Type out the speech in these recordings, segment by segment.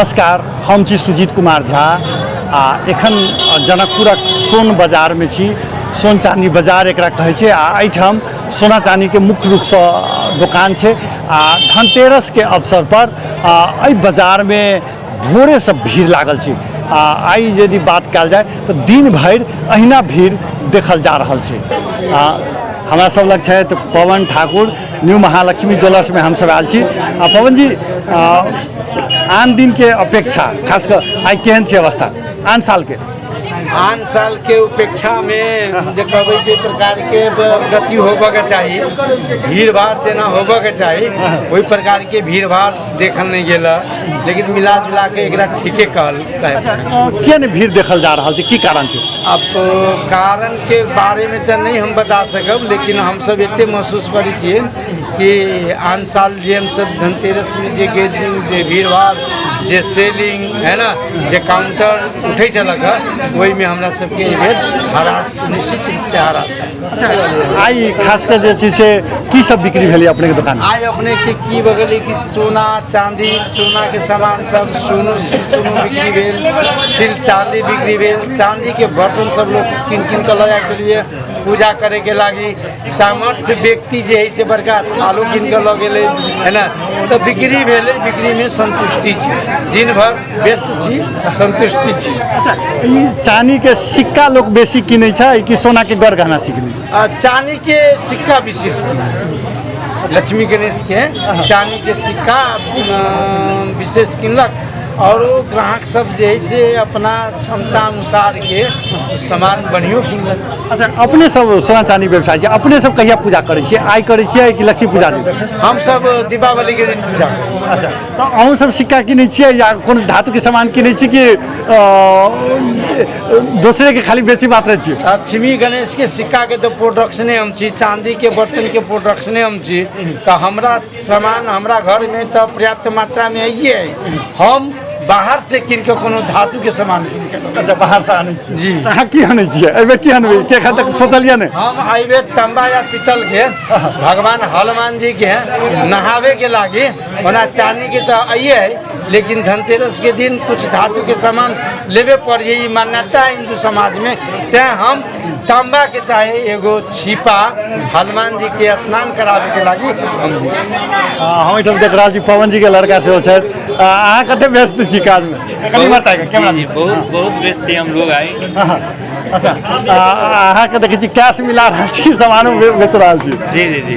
नमस्कार, हम छी सुजीत कुमार झा आ एखन जनकपुरक सोन बाजारमे छी। सोन चाँदी बाजार एकरा कहै छै आ एहिठाम सोना चाँदीके मुख्य रूपसँ दोकान छै आ धनतेरसके अवसर पर एहि बाजारमे भोरेसँ भीड़ लागल छै आ आइ यदि बात कयल जाय तऽ दिन भरि अहिना भीड़ देखल जा रहल छै। आ हमरा सब लग छथि पवन ठाकुर, न्यू महालक्ष्मी ज्वेलर्समे हमसब आयल छी। आ पवन जी, आन दिनके अपेक्षा खास कऽ आइ केहन छै अवस्था आन सालके? आन सालके उपेक्षामे जे कहबै जे प्रकारके गति होबऽके चाही, भीड़ भाड़ जेना होबऽके चाही ओहि प्रकारके भीड़ भाड़ देखल नहि गेल, लेकिन मिला जुला के एकरा ठीके कहल कहे। किया नहि भीड़ देखल जा रहल छै, की कारण छै? अब कारण के बारे में तऽ नहि हम बता सकब, लेकिन हमसब एते महसूस करै छियै कि आन साल जे हमसब धनतेरसमे जे गैदरिंग, जे भीड़ भाड़, जे सेलिंग है ना, जे काउंटर उठै छलक हँ, ओहिमे हमरा सबके एहि बेर हरास, निश्चित रूपसँ हरास है। अच्छा, आइ खास कऽ जे छै से की सब बिक्री भेलै अपनेके दोकान? आइ अपनेके की भऽ गेलै कि सोना चाँदी, सोनाके सामान सब, सोनो सोनो बिक्री भेल, सिल्क चाँदी बिक्री भेल, चाँदीके बर्तन सब लोग कीन कीन कऽ लऽ जाइ छलियै पूजा करैके लागि। सामर्थ्य व्यक्ति जे है से बड़का थालो कीन कऽ लऽ गेलै है ना, तऽ बिक्री भेलै, बिक्रीमे सन्तुष्टि छी, दिन भरि व्यस्त छी, सन्तुष्टि छी। अच्छा, ई चानीके सिक्का लोक बेसी किनै छै कि सोनाके गर गहना किनै छै? आ चानीके सिक्का विशेष किनै, लक्ष्मी गणेशके चानीके सिक्का विशेष किनलक और ओ ग्राहक सब जे है से अपना क्षमता अनुसारके सामान बढ़ियो किनलक। अच्छा, अपने सब सोना चानी व्यवसाय छै, अपने सब कहिया पूजा करै छियै? आइ करै छियै कि लक्ष्मी पूजा दिन? हमसब दीपावलीके दिन पूजा करै छियै। अच्छा, तऽ अहूँ सब सिक्का किनै छियै या कोनो धातुके सामान किनै छी कि दोसरेके खाली बेची मात्र छियै? लक्ष्मी गणेशके सिक्काके तऽ प्रोडक्शने हम छी, चाँदीके बर्तनके प्रोडक्शने हम छी, तऽ हमरा सामान हमरा घरमे तऽ पर्याप्त मात्रामे अइए है, हम बाहर से कीन के कोनो धातुके सामान कीन के। अच्छा, बाहरसँ आनै छियै? जी। तऽ अहाँ की आनै छियै एहिबेर? की आनबै के एखन तक सोचलियै नहि? हम एहिबेर तांबा या पीतल के भगवान हनुमान जी के नहावे के लागी, ओना चांदी के तऽ अइए है, लेकिन धनतेरस के दिन कुछ धातु के सामान लेबे पड़िए, ई मान्यता है हिंदू समाज में, तैं हम तांबा के चाहे एगो छिपा हनुमान जी के स्नान करावे के लागी हम लेब। हम एहिठाम देख रहल छी पवन जी के लड़का सेहो छथि। अहाँ कते व्यस्त छी काजमे? कनि बताइए कैमरा। जी, बहुत बहुत व्यस्त छी हम लोग आइ। अच्छा, अहाँके देखै छी कैश मिला रहल छी, सामानो बेच रहल छी। जी जी जी।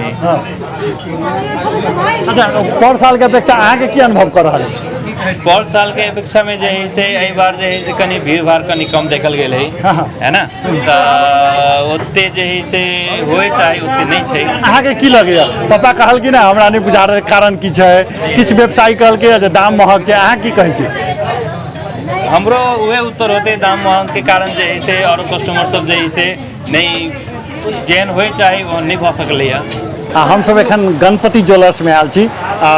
अच्छा, पर सालके अपेक्षा अहाँके की अनुभव कऽ रहल अछि? पर साल के अपेक्षा में जे है से एहि बार जे है से कनि भीड़ भाड़ कनि कम देखल गेल है, है ना, तऽ ओते जे है से होए चाही ओते नहि छै। अहाँके की लगैया? पापा कहलखिन ने हमरा नहि बुझा रहल कारण की छै, किछु व्यवसायी कहलकै जे दाम महग छै, अहाँ की कहै छी? हमरो उहे उत्तर होते, दाम महग के कारण जे है से और कस्टमर सब जे है से नहि जेहन होए चाही ओहन नहि भऽ सकलैया। आ हमसब एखन गणपति ज्वेलर्समे आयल छी। आ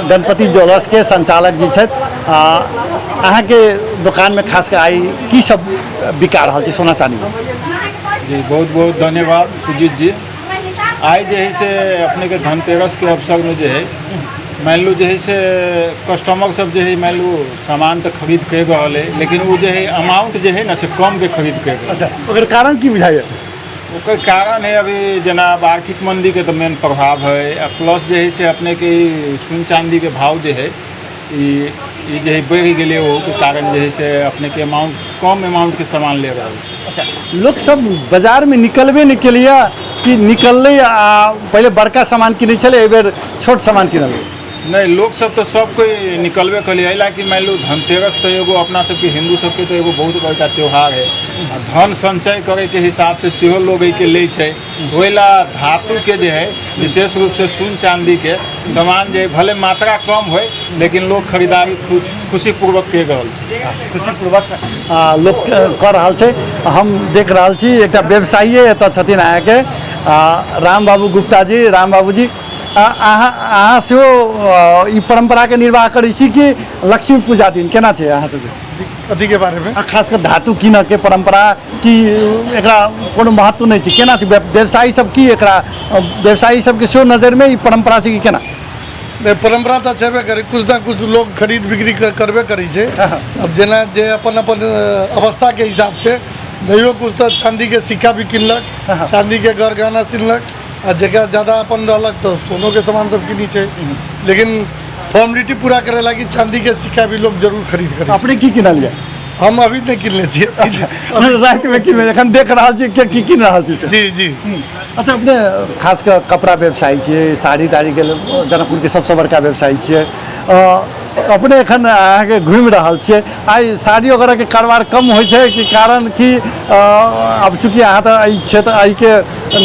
गणपति ज्वेलर्सके संचालक जी छथि। अहाँके दोकानमे खास कऽ आइ की सब बिका रहल छै सोना चाँदीमे? जी, बहुत बहुत धन्यवाद सुजीत जी। आइ जे है से अपनेके धनतेरसके अवसरमे जे है मानि लू जे है से कस्टमर सब जे है मानि लू सामान तऽ खरीद के रहल है, लेकिन ओ जे है अमाउंट जे है ना से कम के खरीद के रहल। अच्छा, ओकर कारण की बुझाइए? ओकर कारण है अभी जेना आर्थिक मंदीके तऽ मेन प्रभाव है, आ प्लस जे है से अपनेके ई सोन चाँदीके भाव जे है ई जे है बढ़ि गेलै, ओहूके कारण जे है से अपनेके अमाउंट कम अमाउंटके सामान ले रहल छै। अच्छा, लोक सब बाजारमे निकलबे नहि केलैए कि निकललै आ पहिले बड़का सामान किनै छलै, एहिबेर छोट सामान किनलकै? नहि, लोक सब तऽ सब कोइ निकलबे कयलै, एहि लए कि मानि लू धनतेरस तऽ एगो अपना सबके हिन्दू सबके तऽ एगो बहुत बड़का त्यौहार है, आ धन संचय करैके हिसाबसँ सेहो लोग एहिके लै छै, ओहि लए धातुके जे है विशेष रूपसँ सोन चाँदीके सामान जे भले मात्रा कम होइ लेकिन लोग खरीदारी खुशीपूर्वक कऽ रहल छै। खुशीपूर्वक लोक कऽ रहल छै। हम देख रहल छी एकटा व्यवसायिए एतऽ छथिन अहाँके राम बाबू गुप्ता जी। राम बाबू जी, अहाँ सेहो ई परम्पराके निर्वाह करै छी कि लक्ष्मी पूजा दिन केना छै अहाँ सबके? कथीके बारेमे? खास कऽ धातु कीनऽके परम्परा कि एकरा कोनो महत्व नहि छै, केना छै व्यवसायी सब, की एकरा व्यवसायी सबके सेहो नजरिमे ई परम्परा छै कि केना? नहि, परम्परा तऽ छेबे करै, कुछ ना कुछ लोग खरीद बिक्री करबे करै छै। अब जेना जे अपन अपन अवस्थाके हिसाबसँ नहियो कुछ तऽ चाँदीके सिक्का भी किनलक, चाँदीके गर गहना किनलक, आ जकरा ज्यादा अपन रहलक तऽ सोनोके सामान सब किनै छै, लेकिन फॉर्मेलिटी पूरा करै लागी चाँदीके सिक्का भी लोग जरूर खरीद करै छै। अपने की किनलियै? हम अभी नहि किनले छियै। रातिमे किनबै, एखन देख रहल छी के की कीन रहल छी से। जी जी। अच्छा, अपने खास कऽ कपड़ा व्यवसायी छियै, साड़ी ताड़ीके जनकपुरके सबसँ बड़का व्यवसायी छियै। अपने एखन अहाँके घुमि रहल छियै, आइ साड़ी वगैरहके कारोबार कम होइ छै कि कारण कि आब चूँकि अहाँ तऽ एहि क्षेत्र एहिके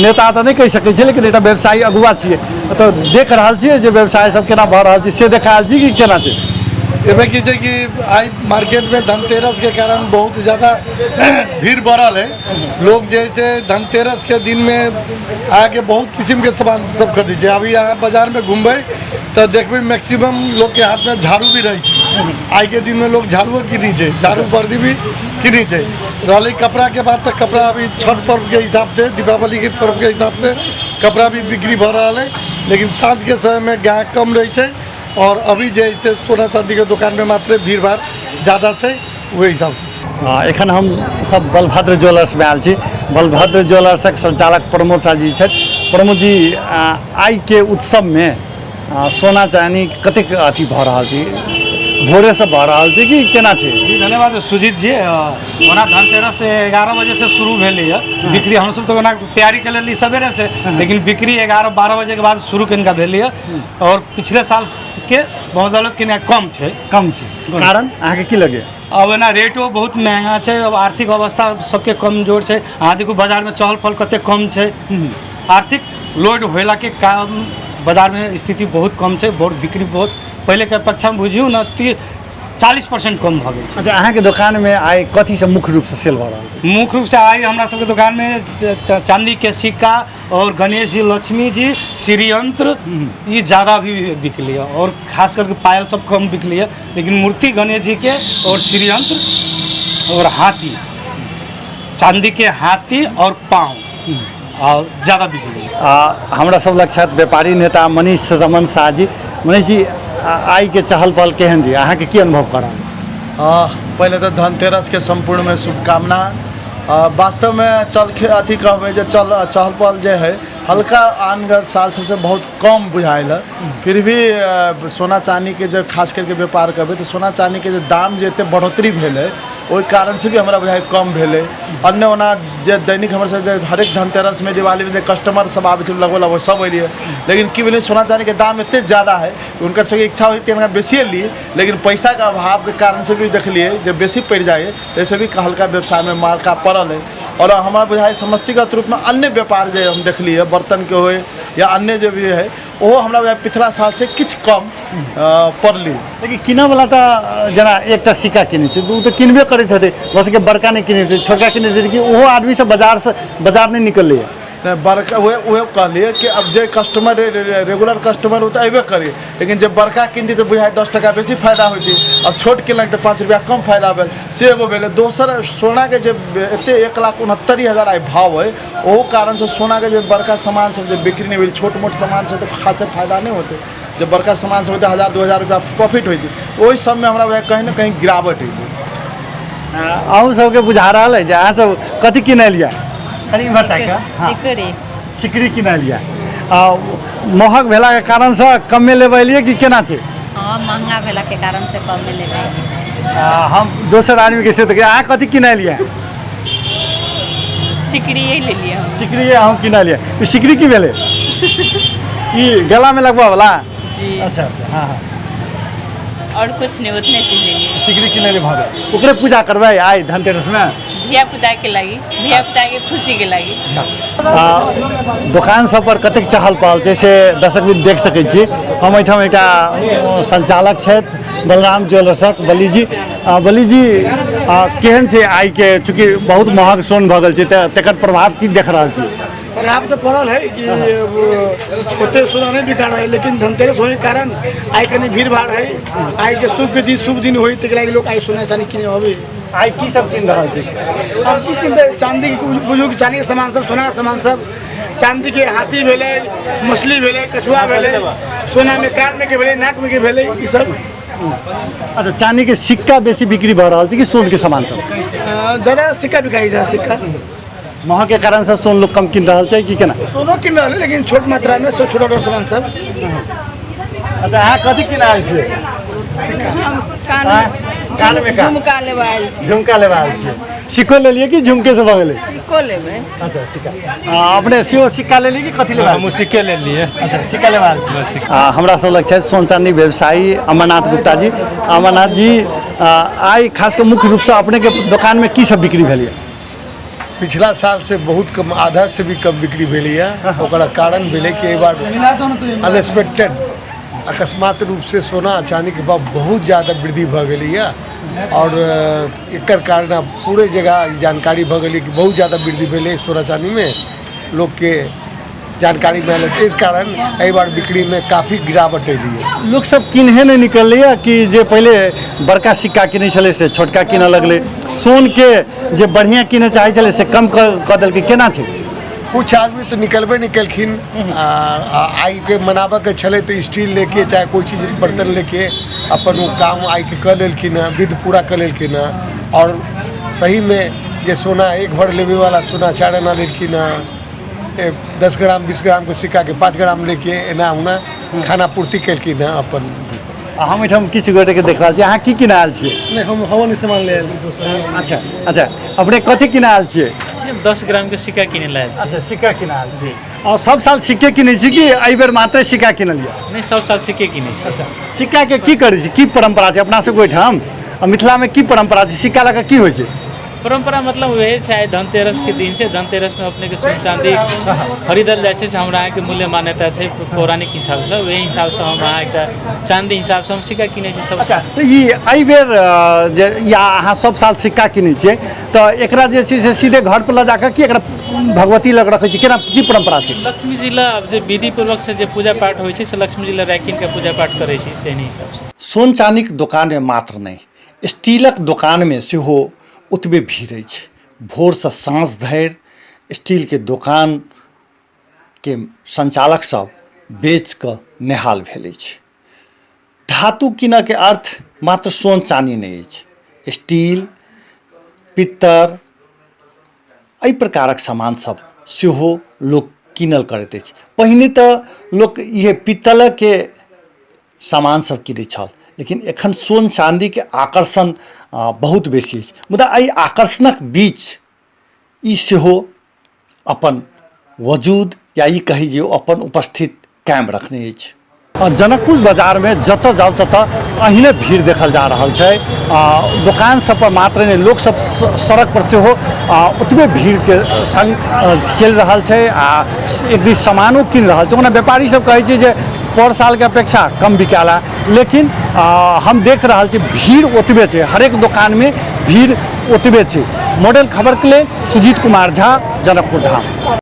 नेता तऽ नहि कहि सकै छियै, लेकिन एकटा व्यवसायी अगुआ छियै, तऽ देख रहल छियै जे व्यवसाय सब केना भऽ रहल छै, से देख रहल छी कि केना छै? एहिमे की छै कि आइ मार्केटमे धनतेरसके कारण बहुत ज़्यादा भीड़ बढ़ल है। लोग जे है से धनतेरसके दिनमे आके बहुत किसिमके सामान सब खरीदै छै। अभी अहाँ बाजारमे घुमबै तऽ देखबै मैक्सिमम लोकके हाथमे झाड़ू भी रहै छै। आइके दिनमे लोग झाड़ुओ किनै छै, झाड़ू बर्दी भी किनै छै। रहलै कपड़ाके बात, तऽ कपड़ा अभी छठ पर्वके हिसाबसँ, दीपावलीके पर्वके हिसाबसँ कपड़ा भी बिक्री भऽ रहल है, लेकिन साँझके समयमे ग्राहक कम रहै छै। और अभी जे है से सोना चाँदीके दोकानमे मात्र भीड़ भाड़ ज़्यादा छै, ओहि हिसाबसँ छै। एखन हम सब बलभद्र ज्वेलर्समे आयल छी। बलभद्र ज्वेलर्सक संचालक प्रमोद साह जी छथि। प्रमोद जी, आइके उत्सवमे सोना चानी कतेक अथी भऽ रहल छै? भोरेसँ भऽ रहल छै कि केना छै? जी धन्यवाद सुजीत जी। ओना धनतेरस 11 बजेसँ शुरू भेलैए बिक्री। हमसब तऽ ओना तैयारी कऽ लेली सवेरेसँ, लेकिन बिक्री 11-12 बजेके बाद शुरू कनिका भेलैए, और पिछले साल के बदौलत कनिका कम छै। कम छै, कारण अहाँके की लगैए? अब एना रेटो बहुत महंगा छै, अब आर्थिक अवस्था सबके कमजोर छै। अहाँ देखू बाजारमे चहल पहल कते कम छै। आर्थिक लोड होइलाके कारण बाजारमे स्थिति बहुत कम छै, बहुत बिक्री बहुत पहिलेके अपेक्षामे बुझियौ ने 40% कम भऽ गेल छै। अच्छा, अहाँके दोकानमे आइ कथीसँ मुख्य रूपसँ सेल भऽ रहल छै? मुख्य रूपसँ आइ हमरा सबके दोकानमे चाँदीके सिक्का और गणेश जी, लक्ष्मी जी, श्रीयंत्र ई ज़्यादा भी बिकली है, और खास करके पायल सब कम बिकली है, लेकिन मूर्ति गणेश जी के और श्रीयंत्र और हाथी, चांदी के हाथी और पाँव और ज़्यादा बिकली है। हमरा सब लग छथि व्यापारी नेता मनीष रमन शाह जी। मनीष जी, आइ के चहल पहल केहन जी, अहाँके की अनुभव करल? पहिले तऽ धनतेरस के सम्पूर्ण में शुभकामना। वास्तवमे चल अथी कहबै जे चहल पहल जे है हल्का आन साल सबसँ बहुत कम बुझायल है। फिर भी सोना चाँदीके जे खास करके व्यापार कहबै तऽ सोना चाँदीके जे दाम जे एते बढ़ोतरी भेल है ओहि कारणसँ भी हमरा बुझाइ कम भेलै। अन्य ओना जे दैनिक हमर सब जे हरेक धनतेरसमे दिवालीमे जे कस्टमर सब आबै छै लगभग लगभग सब एलियै, लेकिन की भेलै सोना चाँदीके दाम एते ज्यादा है हुनकर सबके इच्छा होइ कि हुनका बेसिए ली, लेकिन पैसाके अभावके कारणसँ भी देखलियै जे बेसी पड़ि जाइ ताहिसँ भी हल्का व्यवसायमे मार्का पड़ल है। और हमरा बुझाइ समष्टिगत रूपमे अन्य व्यापार जे हम देखलियै बर्तनके होइ या अन्य जे भी है ओहो हमरा बुझाइ पिछला सालसँ किछु कम पड़ली। लेकिन किनऽवला तऽ जेना एकटा सिक्का किनै छै ओ तऽ किनबे करैत हेतै, भऽ सकैए बड़का नहि किनैत हेतै, छोटका किनैत हेतै, कि ओहो आदमी सब बाजारसँ बाजार नहि निकलैए? नहि, बड़का उहे कहलियै कि अब जे कस्टमर रेगुलर कस्टमर ओ तऽ अयबे करी, लेकिन जे बड़का किनती तऽ बुझाइ 10 टका बेसी फायदा होइतै, अब छोट किनलक तऽ 5 रुपैआ कम फायदा भेल, से एगो भेलै। दोसर सोनाके जे एते 1,69,000 आइ भाव अइ ओहो कारणसँ सोनाके जे बड़का सामान सब जे बिक्री नहि भेल, छोट मोट सामान छै तऽ खासे फायदा नहि होतै, जे बड़का सामान सब होतै 1000-2000 रुपैआ प्रॉफिट होइतै, तऽ ओहि सबमे हमरा बुझाइ कहीं ने कहीं गिरावट अयलै। अहूँ सबके बुझा रहल अइ जे अहाँ सब कथी किनलियै? कनि इम्हर ताकि कऽ। हँ। सिकड़ी। सिकड़ी किनलियै। आ महग भेलाके कारणसँ कमे लेबै एलियै कि केना छै? हँ, महंगा भेलाके कारणसँ कमे लेबै। हम दोसर आदमीके से देखियै, अहाँ कथी किनलियै? सिकड़िए लेलियै हम। सिकड़िए अहूँ किनलियै। ई सिकड़ी की भेलै? ई गलामे लगबऽ वला? जी। अच्छा अच्छा, हँ हँ। और कुछ नहीं, उतने चीज लेलियै। सिकड़ी किनलियै भऽ गेल। ओकरे पूजा करबै आइ धनतेरसमे? धिया पुता के लागी, धिया पुता के खुशी के लागी। दोकान सब पर कतेक चहल पहल छै से दर्शक भी देख सकै छी। हम एहिठाम एकटा संचालक छथि बलराम ज्वेलर्सक बली जी। बली जी, केहन छै आइके, चूँकि बहुत महग सोन भऽ गेल छै तऽ तकर प्रभाव की देख रहल छी? प्रभाव तऽ पड़ल है कि ओते सोना नहि बिका रहल है, लेकिन धनतेरस होने के कारण आइ कनि भीड़ भाड़ है। आइ के शुभ के दिन, शुभ दिन होइ तक लागि लोग आइ सोना चानी किने अबै। आइ की सब किन रहल छी? हम की किनतै, चाँदी के बुझू कि चाँदी के सामान सब, सोना के सामान सब, चाँदी के हाथी भेलै, मछली भेलै, कछुआ भेलै, सोनामे कानमे के भेलै, नाकमे के भेलै, ई सब। अच्छा, चाँदीके सिक्का बेसी बिक्री भऽ रहल छै कि सोनके सामान सब? ज्यादा सिक्का बिकाइ छै, सिक्का। महगके कारणसँ सोन लोक कम कीन रहल छै कि केना? सोनो कीन रहल है, लेकिन छोट मात्रामे, छोट छोट सामान सब। अच्छा, अहाँ कथी कीन आयल छियै? कानमे का? झुमका लेबऽ आयल छी। झुमका लेबऽ आयल छियै। सिक्को लेलियै कि झुमके से भऽ गेलै? सिक्को लेबै। अच्छा, सिक्का। अपने सेहो सिक्का लेलियै कि कथी लेबै? हमहूँ सिक्के लेलियै। अच्छा, सिक्का लेबऽ आयल छी। हमरा सब लग छथि सोन चाँदी व्यवसायी अमरनाथ गुप्ता जी। अमरनाथ जी, आइ खास कऽ मुख्य रूपसँ अपनेके दोकानमे की सब बिक्री भेल यऽ? पिछला साल से बहुत कम, आधा से भी कम बिक्री भेलैए। ओकरा कारण भेलै कि एहि बार अनएक्सपेक्टेड अकस्मात रूपसँ सोना आ चाँदीके भाव बहुत ज्यादा वृद्धि भऽ गेलैए आओर एकर कारण आब पूरे जगह ई जानकारी भऽ गेलै कि बहुत ज्यादा वृद्धि भेलै सोना चाँदीमे, लोकके जानकारीमे आयल। एहि कारण एहि बार बिक्रीमे काफी गिरावट एलैए। लोक सब किनहे नहि निकललैए कि जे पहिले बड़का सिक्का किनै छलै से छोटका कीनऽ लगलै, सोनके जे बढ़िआँ कीनऽ चाहै छलै से कम कऽ देलकै, केना छै? कुछ आदमी तऽ निकलबे नहि केलखिन। आइके मनाबऽके छलै तऽ स्टील लेके चाहे कोइ चीज बर्तन लेके अपन ओ काम आइके कऽ लेलखिन हँ, विध पूरा कऽ लेलखिन हँ। आओर सहीमे जे सोना एक भर लेबेवला सोना 4 आना लेलखिन हँ, 10 ग्राम 20 ग्रामके सिक्काके 5 ग्राम लेके एना ओना खाना पूर्ति केलखिन हँ अपन। हम एहिठाम किछु गोटेके देख रहल छी। अहाँ की कीन आयल छियै? नहि, हम हवन सामान ले आयल छी। अच्छा अच्छा, अपने कथी कीन आयल छियै? 10 ग्रामके सिक्का किनै लए आयल छी। अच्छा, सिक्का कीन आयल छी। आओर सब साल सिक्के किनै छी कि एहि बेर मात्र सिक्का किनलियै? नहि, सब साल सिक्के किनै छी। अच्छा, सिक्काके की करै छी, की परम्परा छै अपना सबके ओहिठाम मिथिलामे, की परम्परा छै सिक्का लऽ कऽ की होइ छै? परम्परा मतलब वएह छै, आइ धनतेरसके दिन छै, धनतेरसमे अपनेके सोन चाँदी खरीदल जाइ छै, से हमरा अहाँके मूल्य मान्यता छै पौराणिक हिसाबसँ, ओहि हिसाबसँ हम अहाँ एकटा चाँदी हिसाबसँ हम सिक्का किनै छी सब। अच्छा, तऽ ई एहिबेर जे या अहाँ सब साल सिक्का किनै छियै तऽ एकरा जे छै से सीधे घर पर लऽ जाकऽ कि एकरा भगवती लग रखै छी, केना की परम्परा छै? लक्ष्मी जी लए आब जे विधिपूर्वक से जे पूजा पाठ होइ छै से लक्ष्मी जी लए राखि कऽ पूजा पाठ करै छी, तेहन हिसाबसँ। सोन चानीक दोकानमे मात्र नहि, स्टीलक दोकानमे सेहो ओतबे भीड़ अछि। भोरसँ साँझ धरि स्टीलके दोकानके संचालक सब बेच कऽ नेहाल भेल अछि। धातु कीनऽके अर्थ मात्र सोन चानी नहि अछि, स्टील, पित्तर एहि प्रकारक सामान सब सेहो लोक कीनल करैत अछि। पहिने तऽ लोक इएह पित्तलके सामान सब कीनै छल, लेकिन एखन सोन चाँदीके आकर्षण बहुत बेसी अछि। मुदा एहि आकर्षणक बीच ई सेहो अपन वजूद या ई कही जे ओ अपन उपस्थित कायम रखने अछि। जनकपुर बाजारमे जतऽ जाउ ततऽ एहने भीड़ देखल जा रहल छै। दोकान सब पर मात्र नहि, लोक सब सड़क पर सेहो ओतबे भीड़के संग चलि रहल छै आ एक दिस सामानो कीन रहल छै। ओना व्यापारी सब कहै छै जे पर सालके अपेक्षा कम बिकायल है, लेकिन हम देख रहल छी भीड़ ओतबे छै, हरेक दोकानमे भीड़ ओतबे छै। मॉडल खबरके लेल सुजीत कुमार झा, जनकपुर धाम।